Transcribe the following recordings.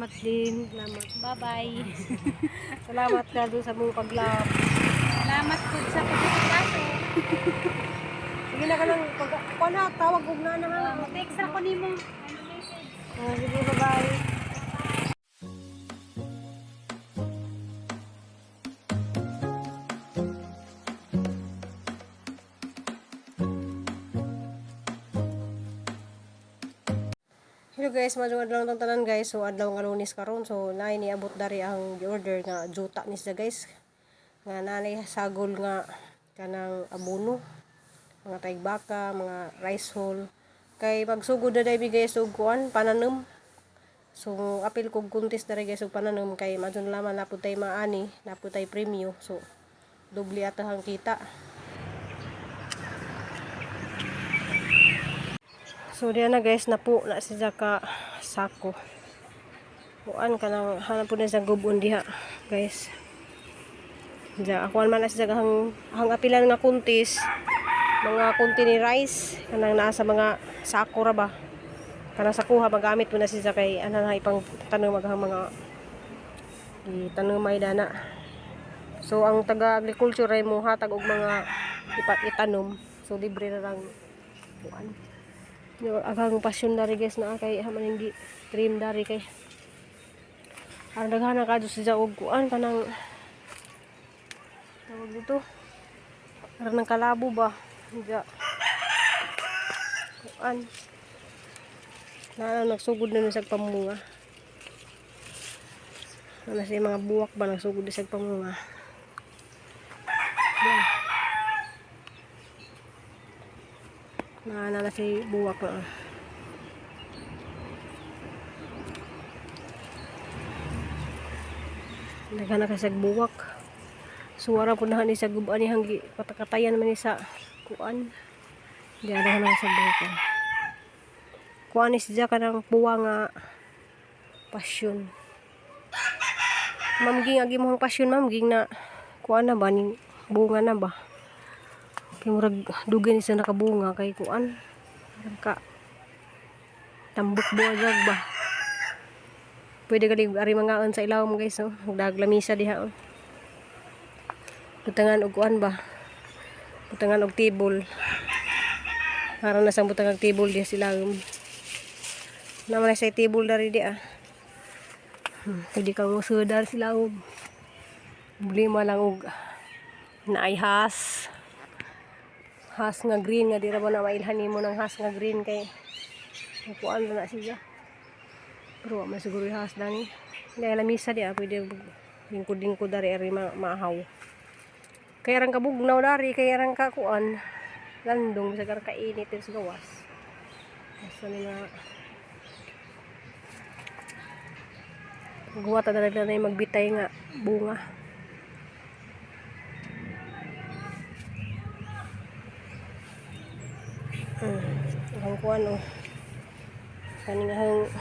Salamat din. Salamat. Bye-bye. Salamat ka doon sa mong pag-love. Salamat po sa pag-asikaso. Sige na ka lang. Pag, kuha na, tawag og na na ha. Mag-text ra ko nimo. Ano message? Ah, sige, bye-bye. Hello guys, madung adlaw tong tanan guys. So adlaw nga Lunes karon. So naay niabot dari ang gi-order nga juta ni siya guys. Nga nanay sagol nga kanang abono, mga taigbaka, mga rice hull. Kay magsugod na dai mi guys og kuan pananom. So apil kog kuntis dari guys og pananom kay madun laman na pud tay maani, na pud tay premyo. So doble atahang kita. So diyan na guys, napo na siya ka sako. Kuan ka nang hanap po na sa gubon diha, guys. Diya, akuan man na siya hang, hang apilan nga kuntis. Mga kunti ni rice kanang naa sa mga sako ra ba. Kanang sakuha magamit mo na siya kay ano na ipang tanom maghang mga itanom ay dana. So ang taga agriculture ay mo hatag og mga ipat itanom. So libre na lang kuan. Yo, aghang pasyon dari guys na kay haman hindi dream dari kay ang daghan na kadto sa og kuan kanang tawag dito aron ng kalabo ba ja kuan na nagsugod na sa pamunga na sa mga buwak ba nagsugod na sa pamunga. Yeah. Na na si buwak na. Daghan na kasi buwak. Suwara po na ni sa guban ni hanggi patakatayan man ni sa kuan. Di daghan na sa buwak. Eh. Kuan ni siya kanang puwa nga pasyon. Ma'am ging agi mo ang pasyon ma'am ging na kuan na ba ni bunga na ba? Kay murag dugay ni siya nakabunga kay kuan. Murag ka tambok buwagag ba. Pwede gali ari mangaon sa ilawom guys oh. Daglamisa diha oh. Butangan og kuan ba? Butangan og table. Para na sa butangan og table diha sila. Naman na sa table dari di ah. Pwede kang musudar sila og. Problema lang og naay has. Has nga green nga di ra ba na mailhan nimo ng has nga green kay kuan na siya. Pero wa man siguro yung has dani. Dahil lamisa di ah, pwede lingkod-lingkod dari ari maahaw. Kaya rang kabugnaw dari, kaya rang kakuan. Landong sa gar kainit sa gawas. Basta ni nga guwa ta dali na yung magbitay nga bunga. Ang kuan oh. Kaning ang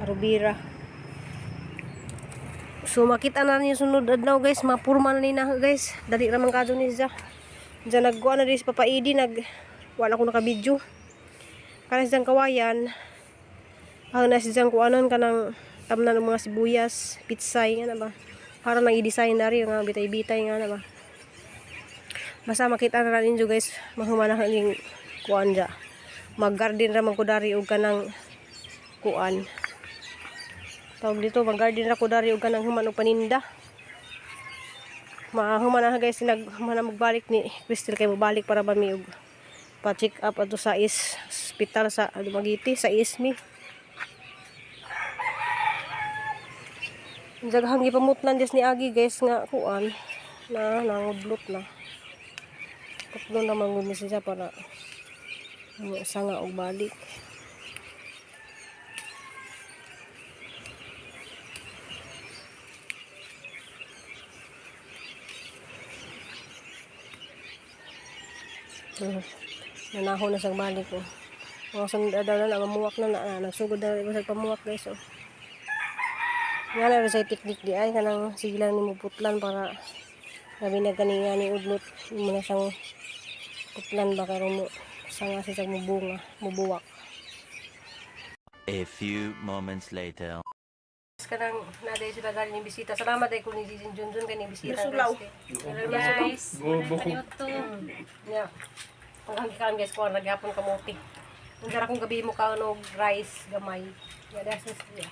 arubira. So makita na niyo sunod adlaw guys, mapurma na ni na guys. Dali ra man kadto ni siya. Diyan nagkuan na di si Papa Edi nag wala ko naka-video. Kana siyang kawayan. Ang nasa siyang kuanon kanang tamnan ng mga sibuyas, pitsay nga na ba. Para nang i-design na rin nga bitay-bitay nga na ba. Basta makita na rin ninyo guys, mahumana ning kuan dya. Mag-garden ra man ko dari og kanang kuan. Tawag dito, mag-garden ra ko dari og kanang human og paninda. Mahuman na guys, nag human na magbalik ni Crystal kay mabalik para ba mi og pa-check up ato sa is hospital sa Dumaguete sa ISMI. Daghang gipamutlan des ni Agi guys nga kuan na nangudlot na. Tatlo na man gud ni siya para sanga og balik. Nanahon na siyang balik oh. Mga sunod daw na na mamuwak na na, na nagsugod na rin sa pamuwak guys oh. Nga na sa technique di ay kanang sige lang nimo putlan para labi na gani nga ni udlot mo na siyang putlan ba karon mo sanga siya mubunga mubuwak. A few moments later. Kanang naday sila galing yung bisita. Salamat ay kung ni Jijin Junjun kay ni bisita. Nasulaw. Guys, wala kaniuto. Yeah. Ang hanggang guys ko naghapon kamote. Ang dara kong gabi mo ka og rice gamay. Yeah, that's it. Yeah.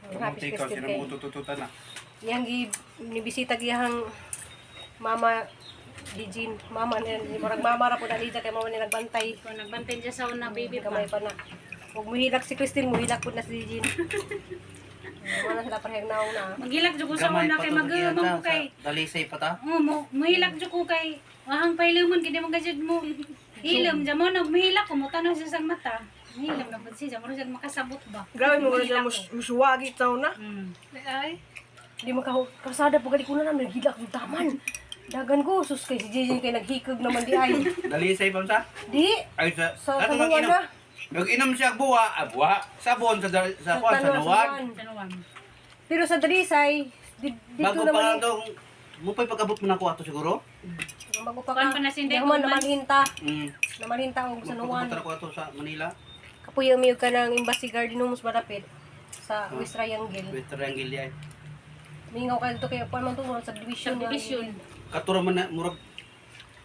Ang happy Kamuti ka, festive sila kay. mo tutututan na. Yang gi ni bisita gihang mama Dijin, mama ni murag mama ra pud na niya kay mama ni nagbantay. Kung nagbantay dyan sa una, baby pa. Gamay pa na. Ug muhilak si Christine, muhilak pud na si Dijin. Wala sila parehang naong na. Maghilak jud ko sa una kay to mag sa mo kay. Dalisay pa ta. Oh, mo muhilak jud ko kay wahang pailumon kini mo gajud mo. Hilom jamo nag muhilak ko mo tanaw siya sa mata. Hilom na pud siya mo siya makasabot ba. Grabe mo siya musuwagi tao na. Ay. Di mo ka kasada po gali ko na namin naghilak yung taman. Dagan ko sus kay si Jijin kay naghikog naman di ay. Dalisay pa sa? Di Ay sa Sa Ato Sanuan nag-inom. na. Nag-inom siya buwa, ah, buwa, sabon sa sa kuan sa Tanawan, nuwan. Tanuwan. Pero sa Dalisay, dito Bago pa naman lang to, mo pa'y pag-abot mo na ko ato siguro. Bago pa Kuan ka. pa na si Inday, Yaman kuman. namalhinta. Namalhinta og sa Nuwan. Magpag-abot na ko ato sa Manila. Kapuy umiyo ka ng Embassy Garden Homes malapit sa West Triangle. West Triangle yan. Mingaw ka dito kay kuan man to sa division. Subdivision. Katura man na murag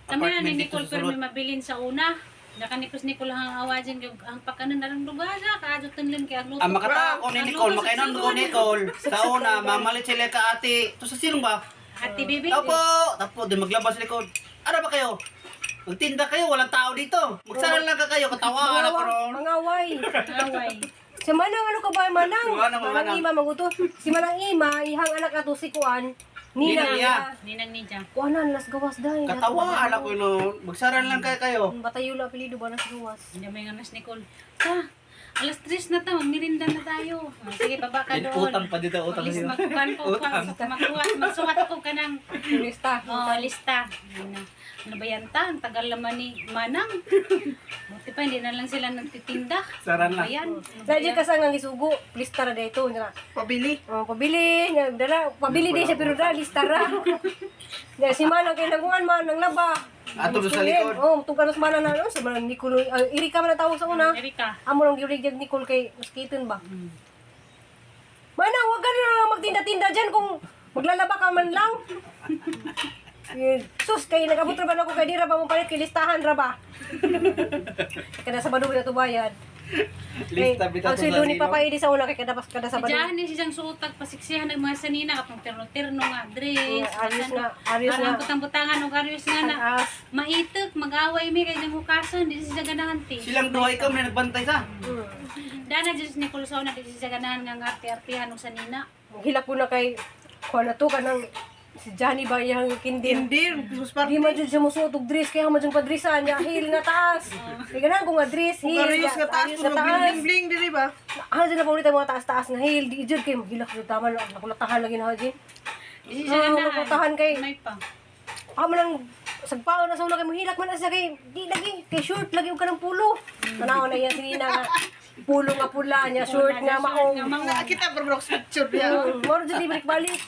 Kami na ni apartment dito Nicole sa pero sulod. may mabilin sa una. Nakanikos Nicole ang awa dyan, yung- ang pakanan na lang lugar kaadyo tanlin kay agluto. Ang makatao ko ni Nicole, makainon ko Nicole. Sa una, mamalit sila ka ate. To sa silong ba? Ate baby. Tapo, tapo, di maglabas sa likod. Ano ba kayo? Magtinda kayo, walang tao dito. Magsara lang ka kayo, katawa na ko ron. Mangaway. Away. Si Manang ano ka ba Manang? Manang, Manang Manang. Ima maguto. Si Manang Ima ihang anak ato si Kuan. Ninang Ninang niya. niya. Ninang niya. Kuanan las gawas dahil. Katawa na ko no. Magsara lang kayo kayo. Batayula apelyido ba las gawas? Hindi may nga nas Nicole. Ta, 3:00 na ta, magmirinda na tayo. Ah, sige, baba ka Din, doon. utang pa dito, utang Alis dito. magkuhan ko, Utang. magkuhan, magsuwat ko ka ng Lista. oh, lista. Ano, ano ba yan ta? Ang tagal naman ni Manang. Buti pa, hindi na lang sila nagtitinda. Sara Ano na. ba yan? Ano ba Dahil yan? ka sa nga gisugo, lista ra dito nga. Pabili. Oh, pabili, nga dala, pabili din siya pero dala lista ra. Nga si Manang kay naguan man nang laba. Ato sa likod. Oh, tuganos Manang na ano sa Manang Nicole, Erika man ang tawag sa una. Erika. Amo lang giulig jag Nicole kay moskiton ba. Manang, wag ka na lang magtinda-tinda dyan kung maglalaba ka man lang. Eh, sus, kay nag-abot ra ba na ako kay di ra ba mo palit kay listahan ra ba? Kada Sabado na tubayad. Lista bitaw Ang to sa sweldo ni silong. Papa Edi sa una kay kada Sabado. Diyan ni siyang suotag pasiksihan ng mga sanina kapag terno-terno nga dress. Ayos nga, ayos nga. Parang butang-butangan og ayos nga na. Taas. Maitek, mag-away mi kay nang hukason, di siya ganahan ti. Silang duhay ka, may nagbantay sa. Dana dyan si Nicole sa una, di siya ganahan nga arte-artehan og sanina. Hilak ko na kay kuha na to kanang si Johnny ba iyang kindir. Hindi, sus Di man jud siya musuot og dress kaya man jud padrisa niya heel nga taas. Kay ganahan ko nga dress Kung heel. karayos nga taas, ayos kung nga taas. bling-bling diri ba? Ah, dyan na pa ulit ang mga taas-taas nga heel. Di jud kay maghilak jud tama na nakulatahan lagi na jud. Di siya Ah, ganahan. nakulatahan kay May pa. amo lang sagpaon na sa una kay mohilak man na siya kay di lagi kay short lagi og kanang pulo. Tanaw na iya si Nina nga pulo nga pula niya short nga maong. Nga maong. Nakita pero bro picture niya. Moro jud di balik-balik.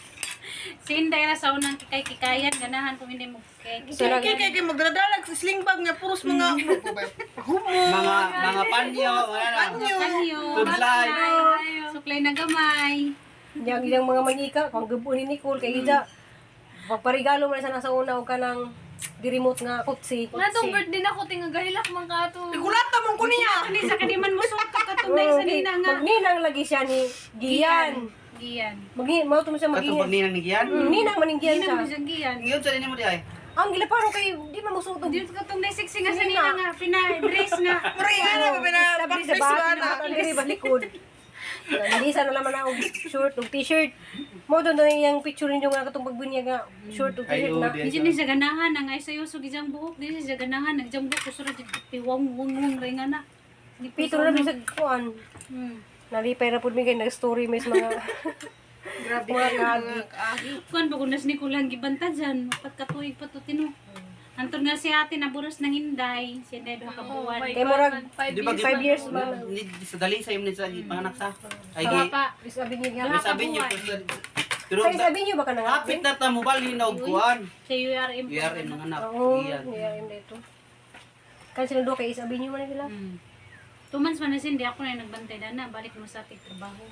Si Inday ra sa unang kikay-kikayan, ganahan kung hindi mo kikay. So, nag- Kay kay kay magdadalag sa sling bag nga puros mga humo. Mga panyo, wala na. Panyo. Kanyo, Suklay. suklay na gamay. Yang yang mga manika, kung gabo ni Nicole kay ija. Pagparigalo man sa nasa una og kanang di remote nga kutsi. Nga tong birthday na ko, tinga gahilak man ka to. Ikulata mong ko niya. Ani sa kaniman mo suot ka katunay sa nina nga. Magninang lagi siya ni Gian. Giyan. Magi mao to mo siya Katong maging. pagninang ni Gian. Ninang maninggian Ninang siya. mo siyang giyan. Ngayon sa ninyo mo di ay. Ang gilaparo kay di man mosuot og Di ka tong sexy nga sa nina nga pina-dress nga. Mura nga na pina Sabi sa backdress bahay, ba na. diri ba likod. Nalisa na naman ako short ug t-shirt. Mo doon doon yung picture ninyo nga katong pagbunyag nga short ug t-shirt Ayo, na. di. Di ni siya ganahan ang ay sayo so gijang buhok, di siya ganahan nagjang buhok kusura jud piwang wong wong ray nga na. Di ko Pito na bisag kuan. Nalipay ra pud mi kay nag-story mis mga Grabe mga kayo kagi. mga kaagi. Kuan ba kunas ni kulang gibanta dyan, pagkatuig pa to tino. Anton nga si ate naburos ng Inday, si Inday duha ka buwan. Kay murag 5 Di ba years. 5 years man. Ni sa dalisay mo ni sa panganak sa. Ay gi. Pa, Is abi niya. May sabi niyo pero Sa isabi niyo ba ka nang hapit na ta mo balhin og kuan. Sa URM. URM mga anak. Oo, Gian. yeah, dito. Kan sila do kay isabi niyo man sila. 2 months man na hindi ako na yung nagbantay na balik mo sa ating trabaho.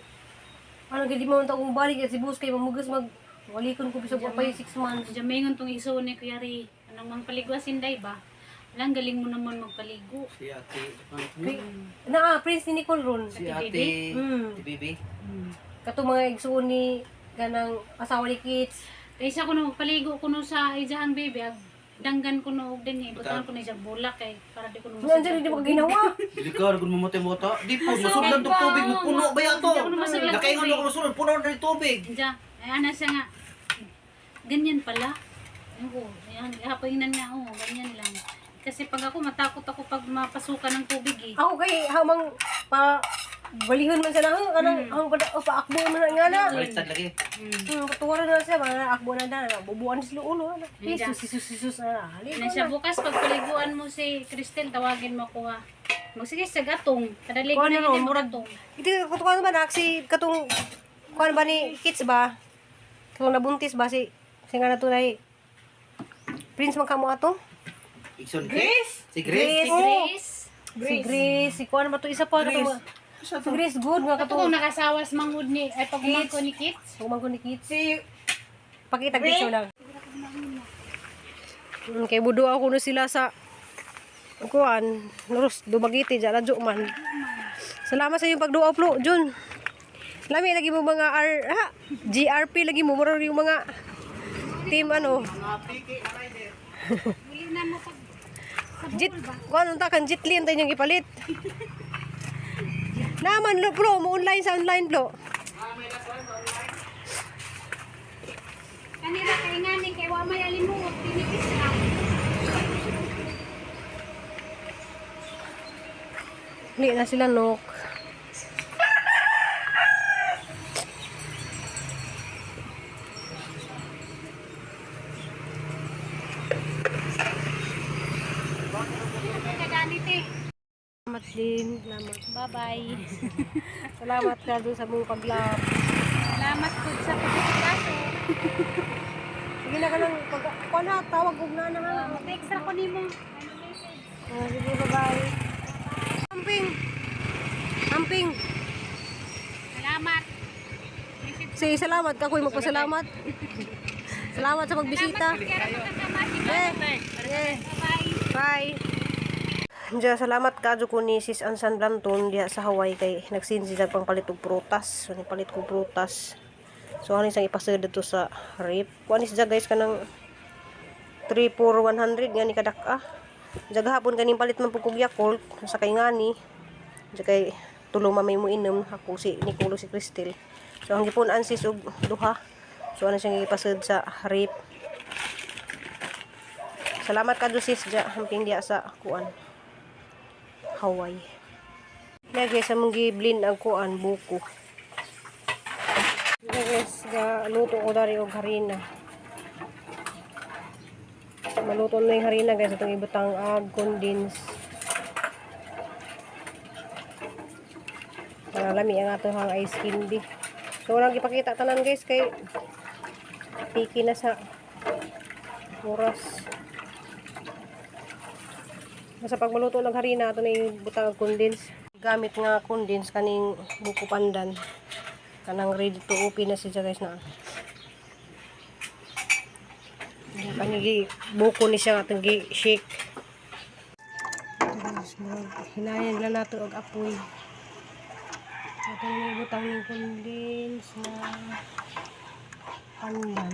Ano gid mo unta kung balik si boss kay mamugas mag walikon ko bisag pa 6 months. Diyan maingon tong iso ni Kuya Ray. Anong mang paliguasin day ba? Walang galing mo naman magpaligo. Si ate, Na Prince ni Nicole ron. si ate, si Bibi. Kato mga igsuon ni ganang asawa ni Kits. Kaysa ko no magpaligo ko no sa ijahang baby, ag danggan ko no og dinhi, butangan ko ni siya bulak kay para di ko no. Nandiyan hindi mo ginawa. Dili ka, kung mamatay mo ta. Di po, masudlan tong tubig. Puno ba yan to? Hindi ako masudlan Nakaingon tubig. ako masulod, puno na yung tubig. Diyan, ay ana siya nga. Ganyan pala. Ayun ko, ayan, hapainan nga oh, ganyan lang. Kasi pag ako matakot ako pag mapasukan ng tubig eh. Ako kay hamang pa balihon man sa nahong kanang ang pada oh, paakbo man na nga na. Baliktad lagi. Patuwaran na siya mga akbo na na bubuan sila ulo ana. Jesus Jesus Jesus ana. Halika Ano siya na. bukas pag paliguan mo si Cristel, tawagin mo ko ha. Magsige sa gatong, kadalig Kuha na na ro, hindi mo murag- gatong. Ito kutukan ba na si katong kuan ba ni Kits ba? Katong nabuntis ba si si nga na tunay Prince man kamo ato? Ikson Grace? Si Grace? Si Grace. Si Grace, si kuan ba to isa pa katong si Grace good nga Kato katong kung nakasawas manghud ni ay pagumangko ni Kits. Tumang ko ni Kits. Si Pakita picture lang. Kay budo ako na sila sa kuan, Nurus Dumaguete dyan na man. Salamat sa iyong pagduaw plo, Jun. Lami lagi mo mga R, ha, GRP lagi mo mura yung mga team ano. Muli na mo pag Jit, kuan unta kan Jitli ang inyong ipalit. Naman lo bro, mo online sa online bro. kanila kay ngani kay wa may alimuot tinipis ra. Hindi na sila nok. Kaganit eh. Salamat din. Salamat. Bye-bye. Salamat ka doon sa mong pag-love. Salamat po sa pagkakaso. Sige na ka lang, pag, kuan na, tawag og na na ha. Text ra ko nimo. Ano message? Ah, sige, bye-bye. Amping. Amping. Salamat. Message. Sige, salamat ka, kuy magpasalamat. Salamat sa pagbisita. Kaya magkakamati. Eh, eh. Bye-bye. Bye. Diya, salamat ka ko ni Sis Ansan Blanton diya sa Hawaii kay nagsin sila pang palit og prutas. So nipalit ko prutas. So ano isang ipasud dito sa rip. Kuan is guys kanang 3 for 100 nga ni kadak-a. Diya gahapon kaning palit man pud kog Yakult sa kay ngani. Diya kay tulo mamay mo inom ako si Nicolo si Cristel. So ang gipun-an sis og duha. So ano siyang ipasud sa rip. Salamat ka sis diya hamping diya sa kuan. Hawaii. Na guys, among giblin ang kuan buko. Na guys, ga luto ko dari og harina. Maluto na yung harina guys itong ibutang ag condense. Para lami ang ato hang ice candy. So walang gipakita tanan guys kay piki na sa oras. Basta pag maluto ng harina, ito na yung butang ang condense. Gamit nga condense kaning buko pandan. Kanang ready to open na siya guys na. Kanigi buko ni siya atong gi shake. Guys, murag hinayan lang nato og apoy. Ato na yung butang ng condense na pandan.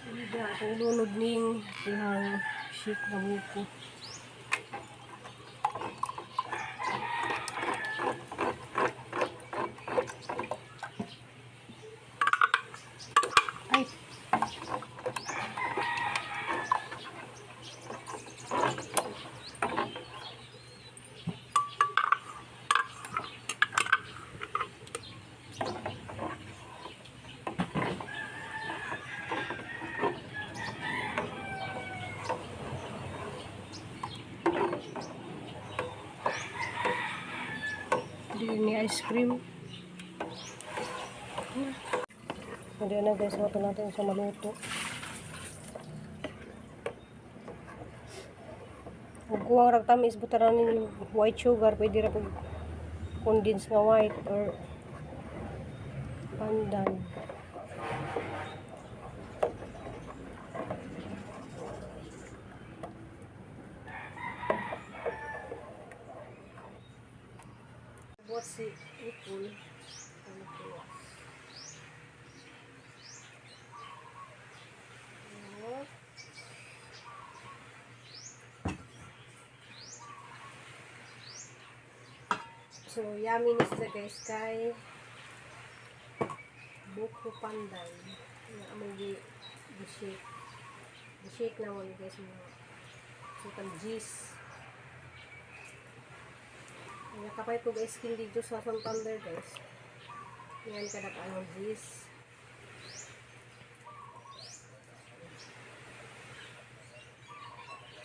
Hindi atong ilunod ning ihang shake na buko. Ay. Ini ice cream. Hindi na guys, wato natin sa maluto. Ug kuwang rag tamis butaran ninyo white sugar, pwede ra pug condensed nga white or pandan. Buat si Ipul. Ano po? Ano? So, yummy ni siya guys kay buko pandan. Nga among gi shake. Gi shake na mo ni guys mga so tag cheese. Nakapay po guys skin dito sa Santander guys. Yan kada pa ang cheese.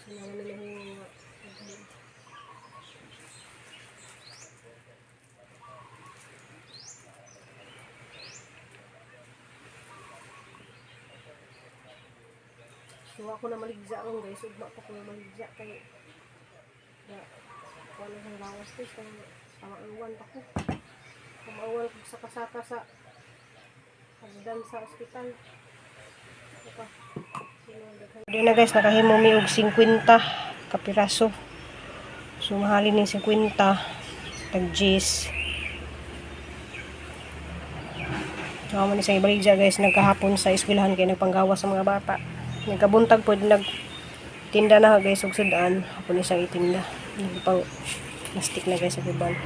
So, naman nila yung So ako na maligza ron guys, ugma pa ko na maligza kay na wala sa lawas guys kay pamauwan pa ko. Pamauwan ko sa kasaka sa hagdan sa ospital. Ito pa. Di na guys, nakahimo mi og 50 ka piraso. So mahalin ning 50 tag G's. So, man isang ibaligya guys, nagkahapon sa eskwelahan kay nagpanggawa sa mga bata. Nagkabuntag po nagtinda na guys og sudan, hapon isang itinda. Nagpang plastic na guys sa uban.